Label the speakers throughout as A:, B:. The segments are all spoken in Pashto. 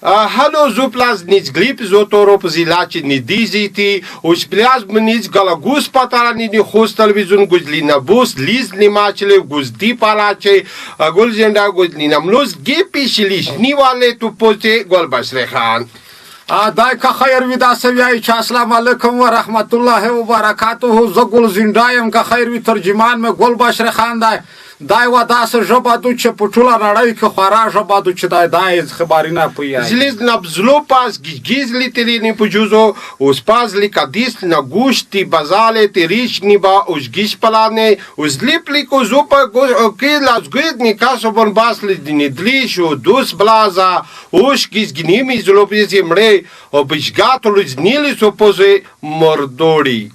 A: Halo zuplaz nic glip zotorop zilači ni diziti, uspljaz mnic galagus patarani ni khus televizun guzli na bus liz ni machle guzdi palache gul zenda guzli namlus gipi shilish ni wale tu poche gol basre khan.
B: دای که خیر وي داسې وایي چې السلام علیکم ورحمت الله وبرکاته. زه ګل زنده یم، که خیر وي ترجمان مې ګل بشر خان دی. دا یوه داسې ژبه دو چې په ټوله نړۍ کې خورا ژبه دو چې دی دا یې خبرې نه پوهیږي.
A: Zliz na zlopas gizli telini pujuzo uspazli kadis na gushti bazale tirishni ba usgish palane uzlipli ko zupa ke lazgudni kaso bon basli dini dlishu dus blaza ushkis gnimi zlopisi mre obishgatulu znili sopoze mordori.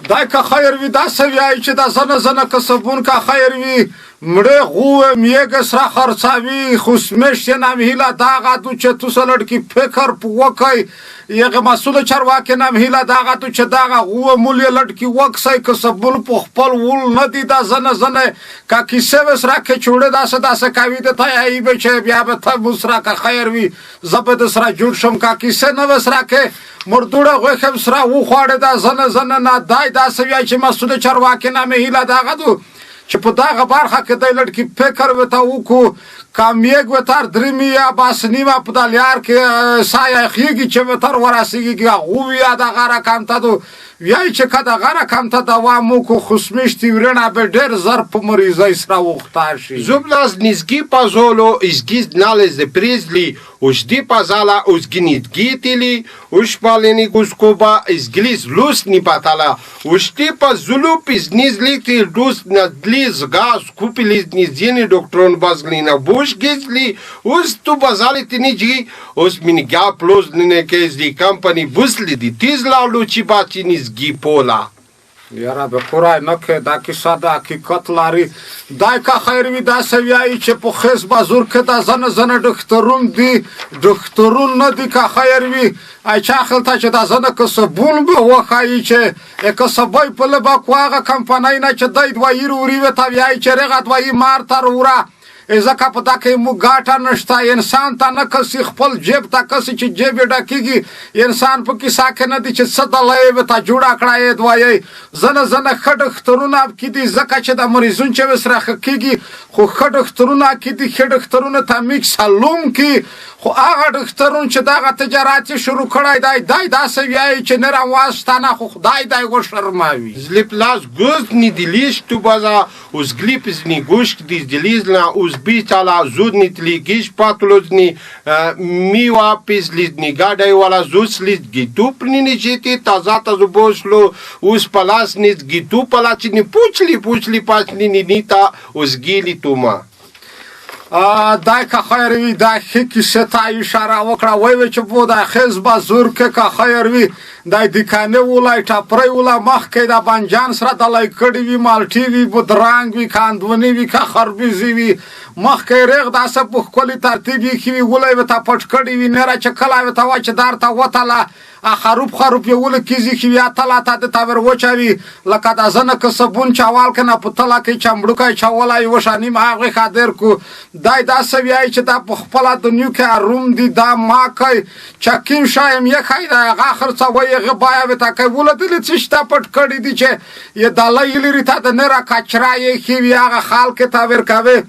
B: دای که خیر وي داسې وایي چې دا زنه زنه کسبون که خیر وي مړې غوه میږه سره خرڅاوي خو سمیش یې نام هیله داغه دو چې تاسو لړکی فکر په وکئ. یغه مسول چارواکي نام هیله داغه دو چې داغه غوه مول یې لړکی وکسای کسبون په خپل ول نه دی. دا زنه زنه کا کیسه وسره کې چوړه داسې داسې کوي د ته ای به چې بیا به ته مسره که خیر وي زه به د سره جوړ شم کا کیسه نه وسره کې مردوړه غوښه سره وخواړه. دا زنه زنه نه دای داسې وایي چې مسول چارواکي نام هیله داغه دو چې په دغه برخه کې دی لړکی فکر وته وکړو. کامیګ وتر درمی یا بس نیمه په دلیار کې سایه خیږي چې وتر ورسیږي غو یا دغه رقم ته دو ویای چې که دغه رقم ته دوام وکړو خصمیشتي ورنه به ډېر زر په مریضۍ سره وخته شي.
A: Zublas nizgi pazolo izgiz nalez de prizli usdi pazala usginit gitili ushpaleni guskoba izglis lusni patala ushti pa zulup iznizli ti dus na dliz gaz kupili nizini doktron bazglina bush gizli us tu bazali tiniji us min gya plus nine kezli company busli di tizla luchi bachi nizgi pola.
B: یاره به قرای نه کې دا کیسه د حقیقت لري. دای که خیر وي داسې وایي چې په خیس بازور کې دا زنه زنه ډاکټرون دي، ډاکټرون نه دي. که خیر وي ای چا خلته چې دا زنه کسبون به وښایي چې کسبۍ په لبه کو هغه کمپنۍ نه چې دی دوایي وری وي ته وایي چې رغه دوایي مار تر وره ځکه په دا کې موږ ګاټه نشته. انسان ته نه کسي خپل جیب ته کسي چې جیب یې ډکېږي. انسان په کیسه کې نه دي چې څه دلایې به ته جوړه کړه یې دوایې. زنه زنه ښه ډاکټرونه کې دي ځکه چې د مریضون چې سره ښه کېږي خو ښه ډاکټرونه کې دي، ښه ډاکټرونه ته میک سلوم کې خو هغه ډاکټرون چې دغه تجارت یې شروع کړی دی دی داسې وایي چې نه راواسته نه خو خدای دی وشرموي.
A: Zliplas guzni dilish tu baza uzglip zni gushk di dilizna uzbicala zudni tligish patluzni miwa pizlizni gadai wala zusli gitupni ni jiti taza tazuboslo us palasni gitupalachini puchli puchli pachni ni nita uzgili tuma.
B: دای که خیر وي دا ښه کیسه ته اشاره وکړه. وای وی چې په دا خیز بازور کې که خیر وي دا دکانې ولای ټپرۍ ولا مخکې دا بنجان سره دلای کړي وي، مالټې وي، بدرنګ وي، کاندونې وي، که خربوزې وي، مخکې ریغ داسې په ښکلي ترتیب ایښي وي، ولای به ته پټ کړي وي. نه چې کله به ته وایي چې درته وتله خروب خروب یې ولې کیږي چې بیا تله ته د تاور وچوي لکه دا زنه که صابون چاوال کنه په تله کې چمړوکی چولای وشه نیم هغې خادر کو. دای داسې وایي چې دا په خپله دنیو کې اروم دي. دا ما کوي چې کیم شایم یې ښایي دا هغه خرڅوي هغه بیا به تا کوي وله دلې څه شته پټ کړي دي چې یې دلای لري ته د نه را کچرا یې ښي وي هغه خلک ته ورکوي.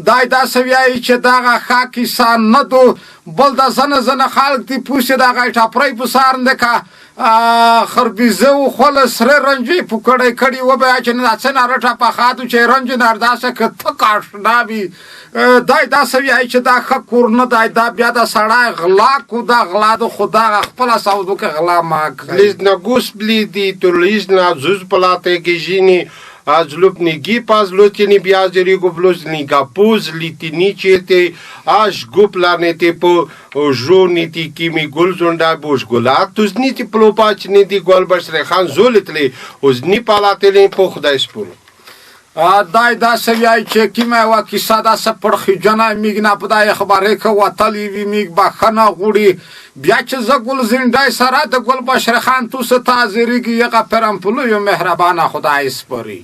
B: دای داسې وایي چې دغه ښه کیسه نه دو. بل دا زنه زنه خلک دي پوسې دغه ټاپرۍ په سار نه که خربیزه و خول سره رنجې په کړی کړي و بیا چې نه څه نارټه پخادو چې رنج نارداسه که تک آشنا وي. دای داسې وایي چې دا ښه کور نه دی، دا بیا دا سړی غلا کو دا غلا د خدا خپله سودو کې غلا ما کوي.
A: Lizna gusbli di turlizna zuzpalate gijini azlupni gipaz lutini biazeri gubluzni gapuz litinichete ash guplanete po žuniti kimi gulzunda bush gulat tuzni ti plopachni di golbash khan zulitli uzni palateli po خدای سپور.
B: دای داسې وایي چې کیمه یوه کیسه داسې پړخیجنه میږ نه په دای خبرې که وتلې وي میږ بخښنه غوړي. بیا چې زه ګل زنډای سره د ګل بشر خان توسه ته حاضرېږي یغه پرم پلو یو مهربانه خدای سپري.